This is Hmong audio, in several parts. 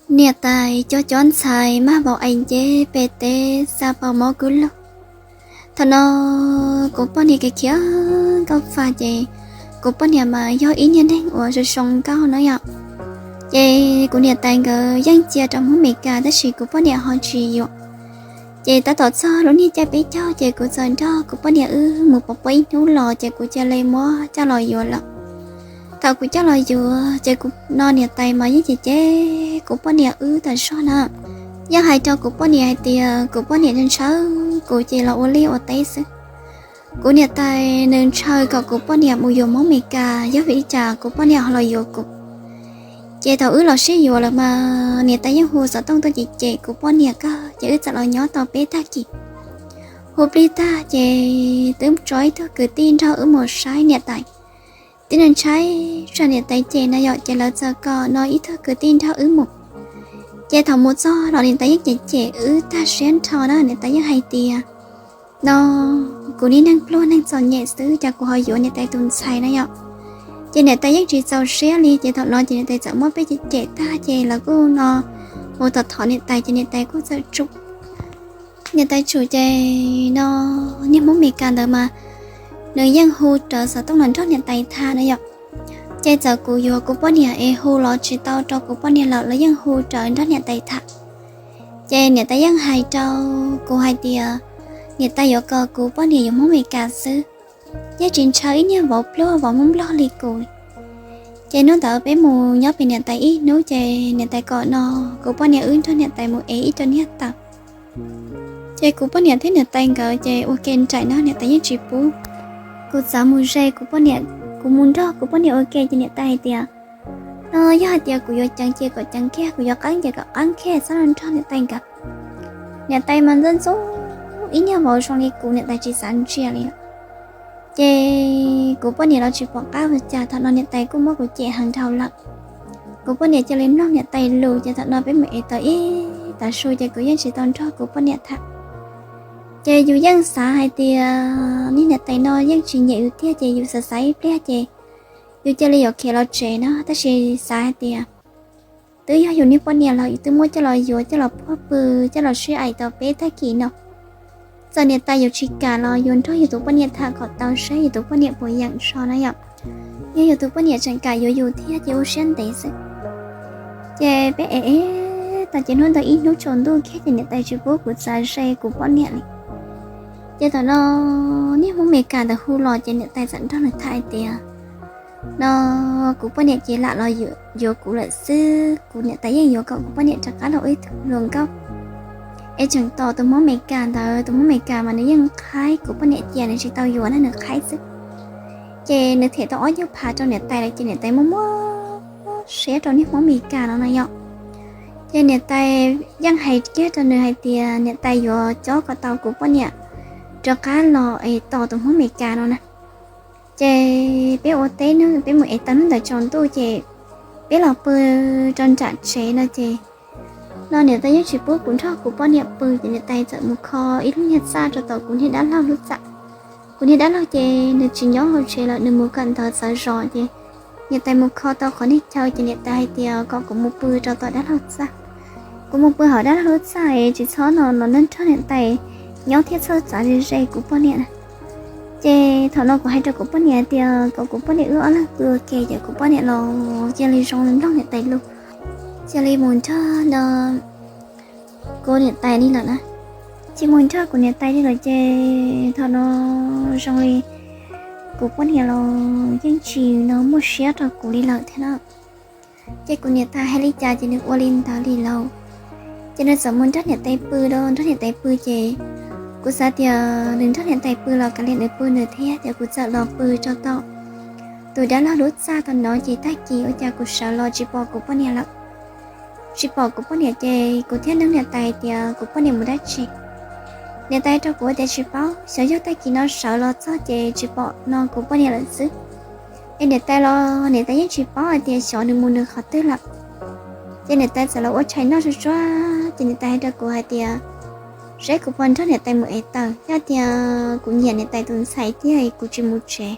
Niam tais cov cov ntxhais maj vauv ees nce pem teb xa pau mob kub lug. Thaum no kuv poj niam kev khiav nkauj faj ces kuv poj niam mas yog ib niag neeg uas zoo zoo nkauj no yom. Ces kuv niam tais nkawd yeej cia rau Hmoob Meskas tab sis kuv poj niam ho tsis yuav. Ces tab tom txog lub niag caij peb caug ces kuv txawm nrog kuv poj niam wb mus pov pob ib hnub los ces kuv cia li muab coj los yuav lawm. Thaum kuv coj los yuav ces kuv no niam tais mas yeej cem cem kuv poj niam wb tawm zog na. Yeej hais rau kuv poj niam hais tias kuv poj niam ntshaw kuv ces los ua liaj ua teb xwb. Kuv niam tais nws ntshaw kom kuv poj niam mus yuav Hmoob Meskas yog vim li cas kuv poj niam ho los yuav kuv. Ces thaum wb los sib yuav lawm mas niam tais yeej hu xov tooj tuaj cem cem kuv poj niam kawg ces wb txawm los nyob tau peb tag kis. Hu plig tag ces twb tso ib tug kwv tij nrog wb mus saib niam tais. Tib neeg tshaib tsam niam tais cem na yom ces lawv txawm kom no ib tug kwv tij nrog wb mus. Ces thaum mus txog los niam tais yeej cem cem wb tag siab nrho na, niam tais yeej hais tias no kuv niag neeg pluag neeg txom nyem xwb cas kuv ho yuav niam tais tus ntxhais na yom. Ces niam tais yeej tsis txaus siab li ces thaum no ces niam tais txawm muab peb cem cem tag ces lawv kuj no mus tom thov niam tais ces niam tais kuj txawm tsum. Niam tais tsum ces no niag Hmoob Meskas ntawd mas nws yeej hu rawv xov tooj los nrog niam tais tham na yom. Ces txawm kuv yuav kuv poj niam es hu los tsis tau rau kuv poj niam lawm, lawv yeej hu rawv nrog niam tais tham. Ces niam tais yeej hais rau kuv hais tias niam tais yuav kom kuv poj niam yuav Hmoob Meskas xwb, yeej tsis ntshaw ib niag vauv pluag vauv Hmoob Nplog li kuv. Ces hnub ntawd peb mus nyob pem niam tais ib hnub ces niam tais kom no kuv poj niam wb nrog niam tais mus ev ib co niag taws. Ces kuv poj niam thiab niam tais nkawd ces ua ke nraim no niam tais yeej tsis pub. Kuv txav mus ze kuv poj niam, kuv mus nrog kuv poj niam ua ke ces niam tais hais tias no yog hais tias kuv yuav ceev ces kom ceev kiag, kuv yuav qeeb ces kom qeeb kiag, txhob los nrog niam tais nkawd. Niam tais mas ntxub ntxub ib niag vauv zoo li kuv, niam tais tsis xav ntsia li lawm. Ces kuv poj niam los tsis pom qab ua cas, thaum no niam tais kuj muab kuv cem heev dhau lawm. Kuv poj niam cia li mloog niam tais lus ces thaum no peb mus ev taws ib tav su ces kuv yeej tsis tau nrog kuv poj niam tham. Ces yus yeej xav hais tias niag niam tais no yeej tsis nyiam yus tiag ces yus xav xav ib pliag ces yus cia li yuav khiav los tsev no, tab sis xav hais tias twb yog yus niag poj niam los yus twb muab coj los yuav coj los puag pw, coj los sib aim tau peb tag kis no. Txawm niam tais yuav tsis kam los yuav nrog yus tus poj niam tham kom tau saib yus tus poj niam puas yeem so na yom. Yog yus tus poj niam tseem kam yuav yus thiab ces ua siab ntev xwb. Ces peb ev ev tas ces hnub ntawd ib hnub tsaus ntuj kiag ces niam tais tsis pub kuv txav ze kuv poj niam li. Ces thaum no niag Hmoob Meskas ntawd hu los ces niam tais txawm nrog nws tham hais tias no kuv poj niam ces lam los yuav kuv lawm xwb, kuv niam tais yeej yuav kom kuv poj niam rov qab los ua ib tug hluas nkauj. Es tseem tos tus Hmoob Meskas ntawd, tus Hmoob Meskas mas nws yeej qhaib kuv poj niam cia nws tsis tau yuav na, nws qhaib xwb. Ces nws them tau ob nyuag phav rau niam tais lawm ces niam tais muaj muaj siab rau niag Hmoob Meskas no no yom. Ces niam tais yeej hais kiag rau nws hais tias niam tais yuav cob kom tau kuv poj niam rov qab los es tos tus Hmoob Meskas no na. Ces peb ua teb no peb mus ev taws hnub ntawd tsaus ntuj ces peb los pw rau nram tsev no ces no niam tais yeej tsis pub kuv nrog kuv poj niam pw ces niam tais txawm mus kho ib lub niag txaj rau tom kuv niag dab laug lub txaj. Kuv niag dab laug ces nws tsis nyob hauv tsev lawm, nws mus kawm ntawv txawv zos ces niam tais mus kho tau qhov niag chaw ces niam tais hais tias kom kuv mus pw rau tom dab laug txaj. Kuv mus pw hauv dab laug lub txaj es tsis txhob no los nrog niam tais nyob thiab txhob txav ze ze kuv poj niam na. Ces thaum no kuv hais rau kuv poj niam tias kom kuv poj niam wb ob leeg pw ua ke ces kuv poj niam los cia li zoo li mloog niam tais lus, cia li mus nrog no kuv niam tais li lawm na. Cia li mus nrog kuv niam tais li lawm ces thaum no zoo li kuv poj niam los yeej tsis no muaj siab rau kuv li lawm thiab na. Ces kuv niam tais hais li cas ces nws ua li ntawd li lauj. Ces nws txawm mus nrog niam tais pw, nrog niam tais pw ces kuv xav tias nws nrog niam tais pw los kav liam nws pw nws thiab ces kuv txawm los pw rau tom tus dab laug lub txaj tau no ces tag kis ua cas kuv sawv los tsis pom kuv poj niam lawm. Tsis pom kuv poj niam ces kuv thiaj nug niam tais tias kuv poj niam mus dab tsi. Niam tais rau kuv tias tsis paub, xyov yog tag kis no sawv los txog ces tsis pom no kuv poj niam lawm xwb. Es niam tais los niam tais yeej tsis paub hais tias xyov nws mus nws qhov twg lawm. Ces niam tais txawm los ua tshais noj tsuag tsuag ces niam tais hais rau kuv hais tias seb kuv puas nrog niam tais mus ev taws, yog tias kuv nyiam niam tais tus ntxhais tiag kuv tsis mus tsev.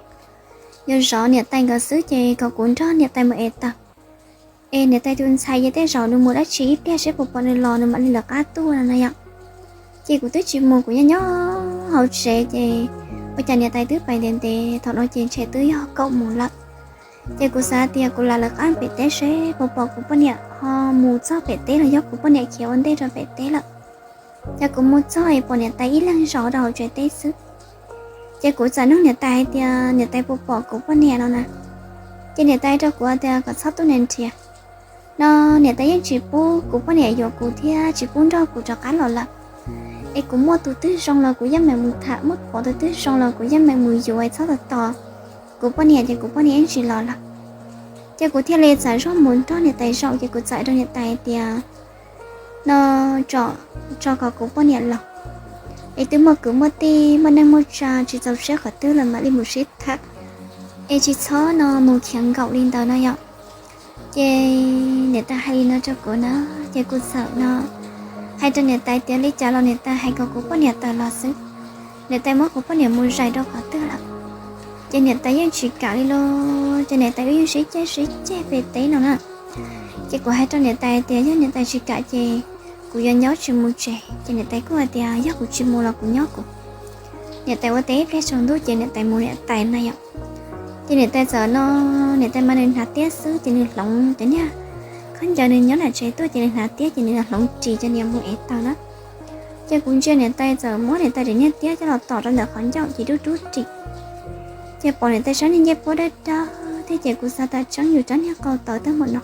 Yog zov niam tais nkawd xwb ces kom kuv nrog niam tais mus ev taws. Es niam tais tus ntxhais ces tej zaum nws mus dab tsi ib pliag seb puas pom nws los nws mam li lawv qab tuaj no no yom. Ces kuv twb tsis mus, kuv nyob nyob hauv tsev ces ua cas niam tais twb pais ntev ntev, thaum no ces ntshe twb yog kaum moos lawm. Ces kuv xav tias kuv lam lawv qab pem teb seb puas pom kuv poj niam ho mus txog pem teb los yog kuv poj niam khiav ua ntej rau pem teb lawm. Ces kuv mus txog es pom niam tais ib leeg zaum rau hauv tsev teb xwb. Ces kuv txawm nug niam tais hais tias niam tais puas pom kuv poj niam no na. Ces niam tais rau kuv tias kom txhob tuaj nrhiav nrhiav no, niam tais yeej tsis pub kuv poj niam yuav kuv thiab tsis pub nrog kuv rov qab los lawm. Es kuv muaj tus twg zoo los kuv yeej meem mus tham, muaj pom tus twg zoo los kuv yeej meem mus yuav, txhob tos tos kuv poj niam ces kuv poj niam yeej tsis los lawm. Ces kuv thiaj li txav zog mus nrog niam tais zaum, ces kuv txawm rau niam tais tias no, tso kom kuv poj niam los, es twb muaj kwv muaj tij muaj neej muaj tsa tsis txaus siab qhov twg los mam li mus sib tham, es tsis txhob no mus khiav nkaum li ntawd no yom. Ces niam tais hais li no rau kuv na, ces kuv txawm no hais rau niam tais tias li cas los niam tais hais kom kuv poj niam tawm los xwb, niam tais muab kuv poj niam mus zais rau qhov twg lawm. Ces niam tais yeej tsis kam li los, ces niam tais wb yeej sib ceg sib ceg pem teb no na. Ces kuv hais rau niam tais tias yog niam tais tsis kam ces kuv yuav nyob tsis mus tsev. Ces niam tais kuj hais tias yog kuv tsis mus los kuv nyob kuv. Niam tais ua teb ib pliag tsaus ntuj ces niam tais mus niam tais na yom. Ces niam tais txawm no, niam tais mas nws hnav tiab xwb ces nws hloov cov niag khaub ncaws nws nyob nram tsev tuaj ces nws hnav tiab ces nws hloov ris cov niag mus ev taws na. Ces kuv ntsia niam tais txawm muab niam tais daim niag tiab coj los tom rau ntawm qhov ncauj ces rub rub ris. Ces pom niam tais sab niag ncej puab dawb dawb thiab ces kuv xav tias tseeb yus rab niag qau tawv tag npaum no.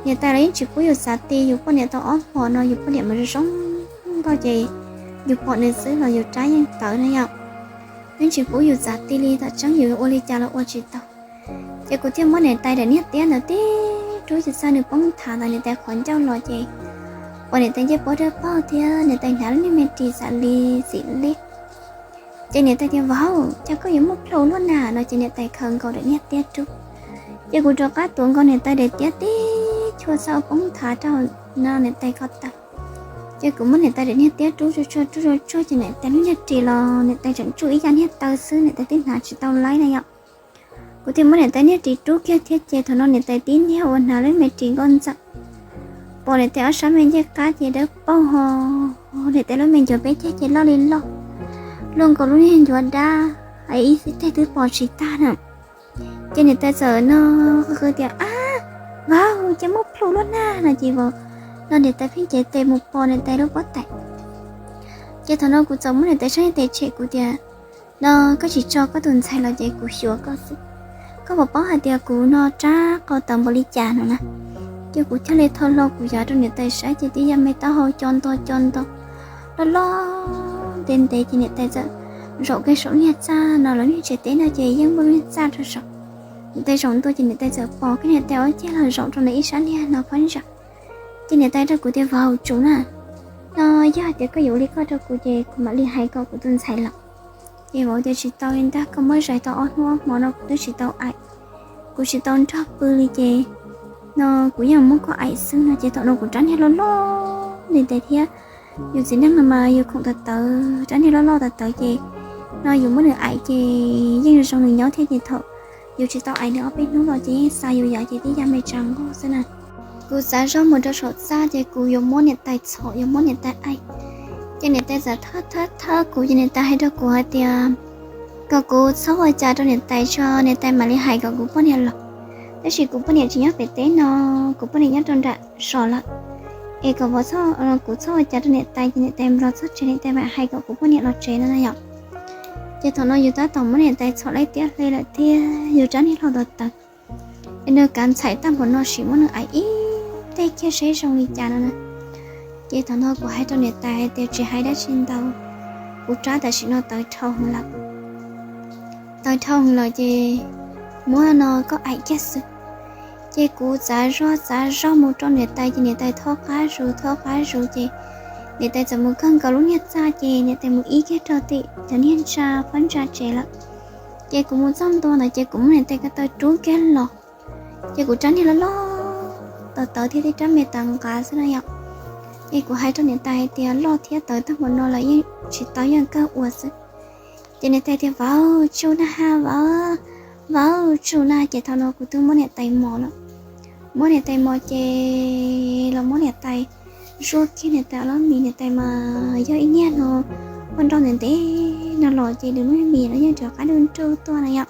Niam tais los yeej tsis pub yus txav ti, yus poj niam tau ob hmo no yus poj niam mas zoo nkauj ces yus pom nws xwb los yus rab yeej tawv na yom. Yeej tsis pub yus txav ti li, tam tseeb yus ua li cas los ua tsis tau. Ces kuv thiaj muab niam tais daim niag tiab ntawd tib rub ces txog nws poob thav ntawm niam tais qhov ncauj los ces pom niam tais ncej puab dawb paug thiab niam tais hnav lub niag me ris xam li xim li. Ces niam tais tias vauv, cas koj yuav muaj plhu luaj na no ces niam tais khaws nkaus daim niag tiab rub. Ces kuv rov qab tuav nkaus niam tais daim tiab tib chua txog poob thav rau hauv no niam tais ko taw. Ces kuv muab niam tais daim niag tiab rub tsuag tsuag rub tsuag tsuag ces niam tais lub niag ris los niam tais tseem tsuj ib yam niag taw xwb, niam tais twb hnav tsis tau laib na yom. Kuv thiaj muab niam tais niag ris rub kiag thiab ces thaum no niam tais tib niag uas hnav lub me ris nkauj ntxawm, pom niam tais ob sab me ncej qab ces dawb paug ho, niam tais lub me ncuav peb ceg ces loj li loj, luaj nkaus lub niag ncuav dab, ib teg twb pom tsis tag na. Ces niam tais txawm no qw tias ab, vauv, cas muaj plhu luaj na no ces vauv no niam tais pheej cev tes mus pos niam tais lub pob tais. Ces thaum no kuv txawm muab niam tais sab tes tshem, kuv tias no koj tsis tso koj tus ntxhais los ces kuv xyuas koj xwb. Koj puas paub hais tias kuv no rab qau tawv npaum li cas no na? Ces kuv thiaj li tho hlo kuv yav rau niam tais saib ces tib yam me taub hau co nto co nto, loj loj ntev ntev ces niam tais txawm zaum kiag saum niag txaj no, lawv niag tsev teb no ces yeej muaj niag txaj rau saum. Niam tais zaum ntua ces niam tais txawm pos kiag niam tais ob ceg los zaum rau ntawm ib sab niag no phab ntsa. Ces niam tais rau kuv tias vauv, tsum na, no yog hais tias koj yuav ua li koj rau kuv ces kuv mam li hais kom kuv tus ntxhais los. Ces vauv tias tsis tau li ntag, koj muab zais tau ob hnub ob hmo no kuv twb tsis tau aim, kuv tsis tau nrog pw li ces no kuv yeej muab koj aim xwb no. Ces thaum no kuv rab niag loj loj li ntawd thiab, yus txiv neej no mas yus khoom tawv tawv, rab niag loj loj tawv tawv ces no yus muab nws aim ces yeej zoo nws nyob thiab ces thaum yus tsis tau aim nws ob peb hnub los ces yeej xa yus yav ces tib yam me tsa nkaus xwb na. Kuv txav zog mus rau saum txaj ces kuv yuav muab niam tais txhom, yuav muab niam tais aim. Ces niam tais txawm thawb thawb thawb kuv ces niam tais hais rau kuv hais tias kom kuv txhob ua cas rau niam tais tso, niam tais mam li hais kom kuv poj niam los. Tab sis kuv poj niam tsis nyob pem teb no, kuv poj niam nyob rau nram zos lawm. Es kom vauv, kuv txhob ua cas rau niam tais ces niam tais los txog tsev niam tais mam hais kom kuv poj niam los tsev no na yom. Ces thaum no yus tab tom muab niam tais txhom laib tiab hle lawm thiab yus rab niag hlau tawv tawv, es nws kav ntxhais tag npaum no sim muab nws aim ib teg kiag seb zoo li cas no na. Ces thaum no kuv hais rau niam tais hais tias tsis hais dab tsi ntau, kuv rab tam sim no tawv dhau heev lawm. Tawv dhau heev lawm ces muab no koj aim kiag xwb. Ces kuv txav zog txav zog mus rau niam tais ces niam tais thob qab zus thob qab zus ces niam tais txawm mus kawg nkaus lub niag txaj ces niam tais mus ib kiag rau tim cov niag ntsa phab ntsa tsev lawm. Ces kuv mus txog ntua ntawd ces kuv muab niam tais ko taw rub kiag los. Ces kuv rab niag loj loj tawv tawv thiab tib rab me tawv nqav xwb na yom. Ces kuv hais rau niam tais hais tias loj thiab tawv tag npaum no lawm yeej tsis tau, yeej kawg ua xwb. Ces niam tais tias vauv tsum na, vauv, vauv tsum na. Ces thaum no kuv twb muab niam tais mos lawm. Muab niam tais mos ces los muab niam tais zuaj kiag niam tais ob lub mis. Niam tais mas yog ib niag no ua nrau ntev ntev no los ces nws lub mis los yeej rov qab nruj nruj tuaj na yom.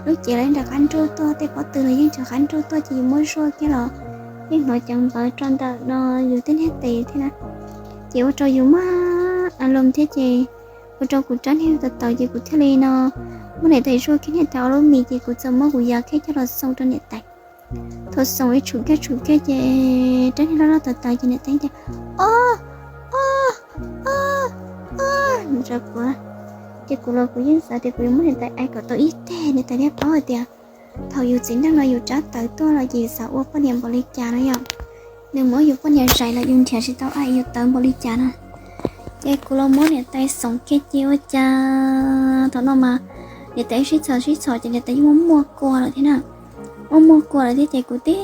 Lub cev los yeej rov qab nruj tuaj, tej pob tw los yeej rov qab nruj tuaj ces yus muab zuaj kiag los yeej hnov ceev npawv rau ntawm no yus tej niag tes thiab na. Ces ua rau yus muaj a loos thiab ces ua rau kuv rab niag tawv tawv ces kuv thiaj li no muab niam tais zuaj kiag niam tais ob lub mis ces kuv txawm muab kuv yam kiag coj los xoo rau niam tais. Thaum xoo ib tshum kiag tshum kiag ces rab niag loj loj tawv tawv ces niam tais tias, o, o, o, o, rau kuv. Ces kuv los kuv yeej xav tias kuv yuav muab niam tais aim kom tau ib teg, niam tais thiaj paub hais tias thaum yus txiv neej no yus rab tawv tuaj los ces yus xav ua poj niam npaum li cas no yom. Nws muab yus poj niam zais los yus nrhiav tsis tau aim, yus tawv npaum li cas no. Ces kuv los muab niam tais xoom kiag ces ua cas thaum no mas niam tais sib txhom sib txhom ces niam tais yeej muaj muaj kua lawm thiab na. Muaj muaj kua lawm thiab ces kuv tib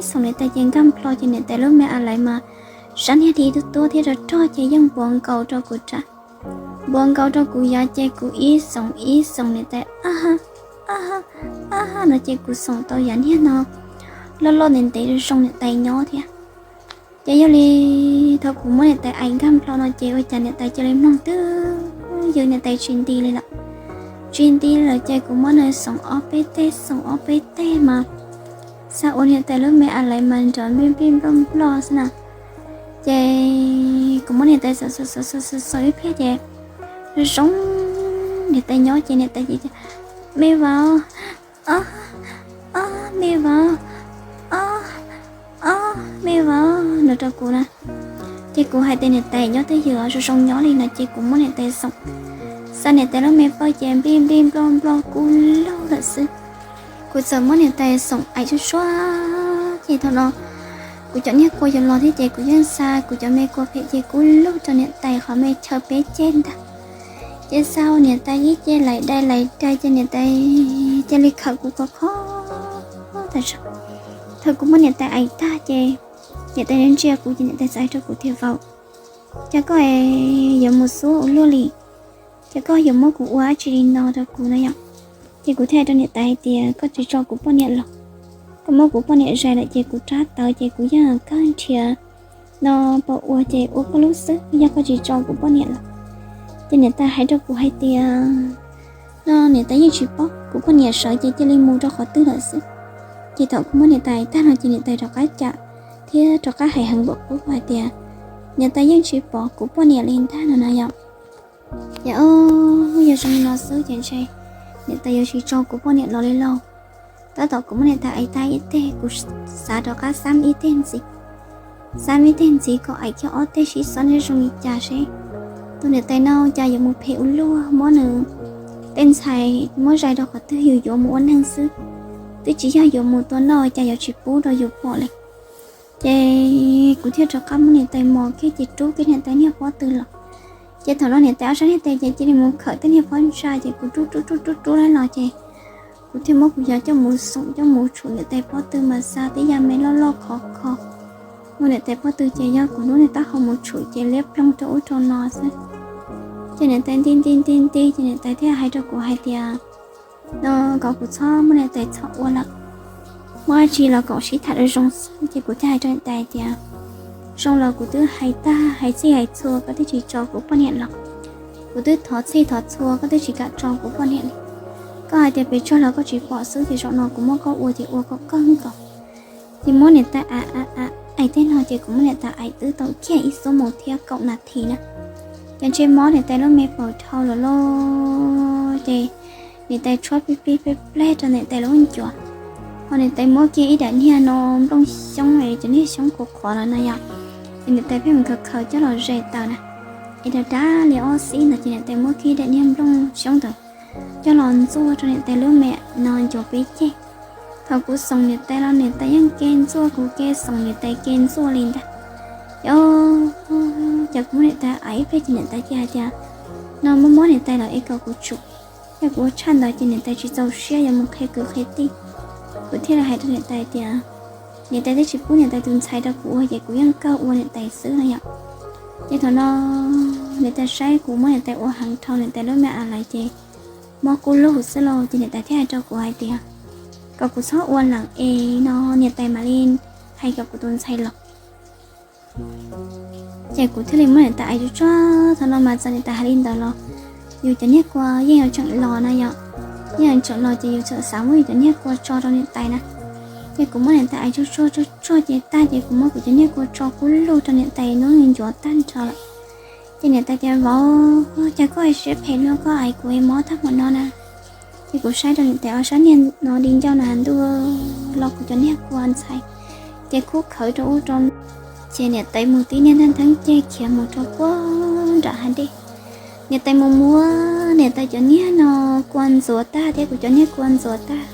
xoom niam tais ces nkag nplho ces niam tais lub me a laiv mas sab niag di tuab tuab thiab rog rog ces yeej npuav nkaus rau kuv rab, npuav nkaus rau kuv yam ces kuv ib xoom ib xoom niam tais ab ha, ab ha, ab ha no ces kuv xoom tau yam niag no loj loj ntev ntev zoo niam tais nyob thiab. Ces yog li thaum kuv muab niam tais aim nkag nplho no ces ua cas niam tais cia li mloog twb ywm, niam tais tsis nti li lawm. Tsis nti li lawm ces kuv muab nws xoom ob peb teg, xoom ob peb teg mas xav ua niam tais lub me a laiv mas nrov nplij nplij nploj nploj xwb na. Ces kuv muab niam tais xoom xoom xoom xoom ib pliag ces zoo niam tais nyob ces niam tais ces tias, me vauv, ob, ob, me vauv, ob, ob, me vauv no rau kuv na. Ces kuv hais tias niam tais nyob twb ywm, zoo zoo nyob li no ces kuv muab niam tais xoom, xa niam tais lub me paum ces nplij nplij nploj nploj kub lug lawm xwb. Kuv txawm muab niam tais xoom aim tsuag tsuag ces thaum no kuv cov niag kua yuav los thiab ces kuv yeej xa kuv cov me kua phem ces kub lug rau niam tais qhov me chaw peb ceg ntag. Ces xa niam tais ib ce lais dai lais dai ces niam tais cia li khawm kuv khov kho tas zog. Thaum kuv muab niam tais aim tag ces niam tais ntsia kuv ces niam tais txawm hais rau kuv tias, vauv, cas koj yuav mus xub ua luaj li, cas koj yuav muab kuv ua dab tsi li no rau kuv no yom. Ces kuv thiaj hais rau niam tais hais tias, koj tsis tso kuv poj niam los, koj muab kuv poj niam zais lawm ces kuv rab tawv ces kuv yeej kawg nrhiav no pom ua ces ua koj lub xwb, yog koj tsis tso kuv poj niam los. Ces niam tais hais rau kuv hais tias, no niam tais yeej tsis paub kuv poj niam sawv ces cia li mus rau qhov twg lawm xwb. Ces thaum kuv muab niam tais tag no ces niam tais rov qab cam thiab rov qab hais heev npaum qub hais tias, niam tais yeej tsis pom kuv poj niam li ntag no na yom. Ces o, yog zoo li no xwb ces ntshe niam tais yuav tsis tso kuv poj niam los li lauj. Tab tom kuv muab niam tais aim tag ib teg, kuv xav rov qab xab ib teg ntxiv, xab ib teg ntxiv kom aim kiag ob teg sib xob ntshe zoo li cas seb. Tus niam tais no cas yuav mus phem ua luaj, muab nws tej ntxhais muab zais rau qhov twg yus yuav mus ua neeg xwb, twb tsis yog yuav mus tua noj cas yuav tsis pub rau yus pom li. Ces kuv thiaj rov qab muab niam tais mos kiag ces rub kiag niam tais niag pob tw los. Ces thaum no niam tais ob sab niag tes ces cia li mus khawm tej niag pob ntsa ces kuv rub rub rub rub rub los ces kuv thiaj muab kuv yam coj mus xoom coj mus tshum niam tais pob tw mas xa tib yam me loj loj khov kho. Ua niam tais pob tw ces yog kuv lub niag taub hau mus tshum ces liab ploog rau ub rau no xwb. Ces niam tais nti nti nti nti ces niam tais thiaj hais rau kuv hais tias, no kom kuv txhob muab niam tais txhom ua lawm, muaj dab tsi los kom sib tham zoo xwb. Ces kuv thiaj hais rau niam tais tias, zoo los kuv twb hais tag hais txij hais txhua koj twb tsis tso kuv poj niam los, kuv twb thov txhij thov txhua koj twb tsis kam tso kuv poj niam li. Koj hais tias pes tsawg los koj tsis pom xwb ces zaum no kuv muab koj ua ces ua kom kawg nkaus. Ces muab niam tais aim aim tej no ces kuv muab niam tais aim twb tau kiag ib xuab moos thiab kaum nas this na. Ces ntshe mob niam tais lub me paum dhau lawm lauj ces niam tais tshuab plig plig pleg pleg rau niam tais lub ncuav. Ho niam tais muab kiag ib daim niag no nplooj xyoob es cov niag xyoob qhuav qhuav los no yom, ces niam tais pheej mus khaws khaws coj los zes taws na. Es dav dav li ob xib ntawd ces niam tais muab kiag ib daim niag nplooj xyoob ntawd coj los ntxuaj rau niam tais lub me no ncuav peb ceg. Thaum kuv xoom niam tais los niam tais yeej ke ntxuaj kuv ke xoom niam tais ke ntxuaj li ntag. Ces, ces kuv muab niam tais aim ib pliag ces niam tais cia hais tias, no muab muab niam tais los es kom kuv tsum. Ces kuv ua tshaj ntawd ces niam tais tsis txaus siab yuav mus qhia kwv qhia tij. Kuv thiaj li hais rau niam tais tias, niam tais twb tsis pub niam tais tus ntxhais rau kuv ua ces kuv yeej kawg ua niam tais xwb no yom. Ces thaum no niam tais saib kuv muab niam tais ua heev dhau niam tais lub me a laiv ces mob kub lug xwb lauj ces niam tais thiaj hais rau kuv hais tias, kom kuv txhob ua lawm es no niam tais mam li hais kom kuv tus ntxhais los. Ces kuv thiaj li muab niam tais aim tsuj tsuag. Thaum no mas txawm niam tais hais li ntawd los yus cov niag kua yeej yuav tseem los na yom, yeej yuav tseem los ces yus txawm xav muab yus cov niag kua tso rau niam tais na. Ces kuv muab niam tais aim tsuj tsuag tsuj tsuag ces tag ces kuv muab kuv cov niag kua tso kub lug rau niam tais hnub nws ncuav tag nrho lawm. Ces niam tais tias, Vauv, cas koj hais siab phem luaj, koj aim kuv es mob tag npaum no na? Ces kuv saib rau niam tais ob sab niag no di ncauj na ntuj los kuv cov niag kua ntxhais ces kub khawv rau ub rau no. Ces niam tais mus tib niag nthab ntheeb ceg khiav mus rau puag nram hav dej. Niam tais mus muab niam tais cov niag no kua ntxuav tag thiab kuv cov niag kua ntxuav tag.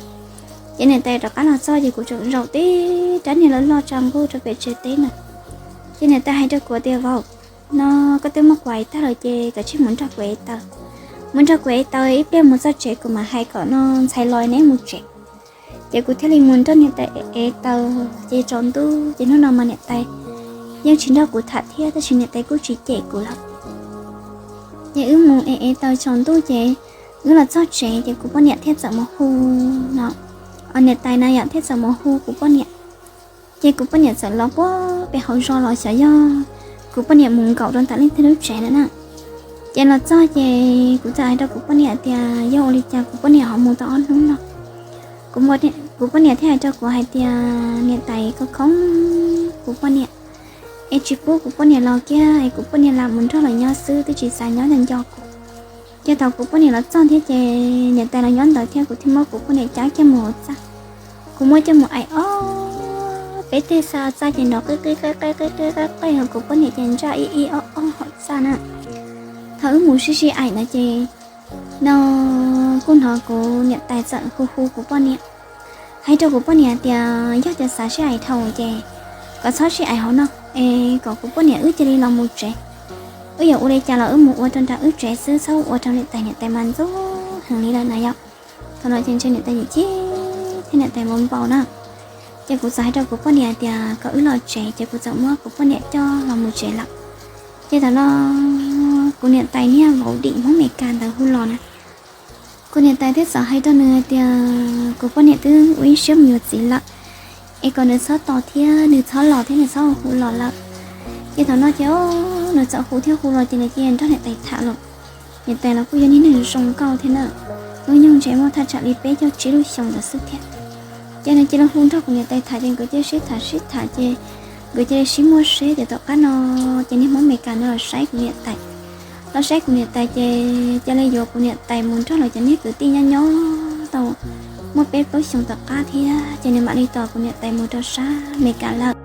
Ces niam tais rov qab los txog ces kuv tseem zaum tib rab niag loj loj tsa nquj rau pem tsev teb na. Ces niam tais hais rau kuv tias, Vauv, no koj twb muab kuv aim tag lawm ces koj cia li mus nrog kuv ev taws. Mus nrog kuv ev taws ib pliag mus txog tsev kuv mam hais kom no ntxhais los neb mus tsev. Ces kuv thiaj li mus nrog niam tais ev taws ces tsaus ntuj ces hnub no mas niam tais yeej tsis nrog kuv tham thiab tab sis niam tais kuj tsis cem kuv lawm. Ces wb mus ev ev taws tsaus ntuj ces wb los txog tsev ces kuv poj niam thiaj txawm mus hu no, niam tais na yom thiaj txawm mus hu kuv poj niam. Ces kuv poj niam txawm los puag pem hauv zos los xyov yog kuv poj niam mus nkaum rau ntawm leej twg lub tsev lawm na. Ces los txog ces kuv txawm hais rau kuv poj niam tias yog ua li cas kuv poj niam ho mus tau ob hnub no. Kuv poj niam thiaj hais rau kuv hais tias niam tais khoob khoob kuv poj niam es tsis pub kuv poj niam los kiag es kuv poj niam lam mus nrog lawv nyob xwb twb tsis xav nyob nco nco kuv. Ces thaum kuv poj niam los txog thiab ces niam tais los nyob ntawd thiab kuv thiaj muab kuv poj niam cab kiag mus hauv txaj. Kuv muab coj mus aim ob peb teg xa txaj ces nrov qij qij qej qej qij qej qej qej, kuv poj niam ces ntsaj ib ib ob ob hauv txaj na. Thaum wb mus sib sib aim ntawd ces no kuj hnov kuv niam tais txawm hu hu kuv poj niam, hais rau kuv poj niam tias yog tias xav sib aim dhau ces kom txhob sib aim hauv no es kom kuv poj niam wb cia li los mus tsev. Wb yuav ua li cas los wb mus ua rau nram wb tsev xwb, txhob ua rau niam tais, niam tais mas ntxub heev li lawm na yom. Thaum no ces ntshe niam tais yim chib thiab niam tais npau npau na. Ces kuv txawm hais rau kuv poj niam tias kom wb los tsev ces kuv txawm muab kuv poj niam coj los mus tsev lawm. Ces thaum no kuv niam tais niag vauv dim Hmoob Meskas ntawd hu los na. Kuv niam tais thiaj txawm hais rau nws hais tias kuv poj niam twb ua ib siab mus yuav txiv lawm, es kom nws txhob tos thiab nws txhob los thiab nws txhob hu los lawm. Ces thaum no ces nws txawm hu thiab hu los ces nws cia li nrog niam tais tham los. Niam tais los kuj yog niag neeg zoo nkauj thiab na, hnub nyoog ntshe muaj thaj tsam li peb caug tsib lub xyoo ntawd xwb thiab. Ces nws cia li hu nrog kuv niam tais tham ces nkawd cia li sib tham sib tham ces nkawd cia li sib muaj seb ces tom qab no ces niag Hmoob Meskas no los saib kuv niam tais. Los saib kuv niam tais ces cia li yuav kuv niam tais mus nrog lawv cov niag kwv tij nyob nyob tau muaj peb plaub xyoos tom qab thiab ces nws mam li tos kuv niam tais mus rau sab Meskas lawm.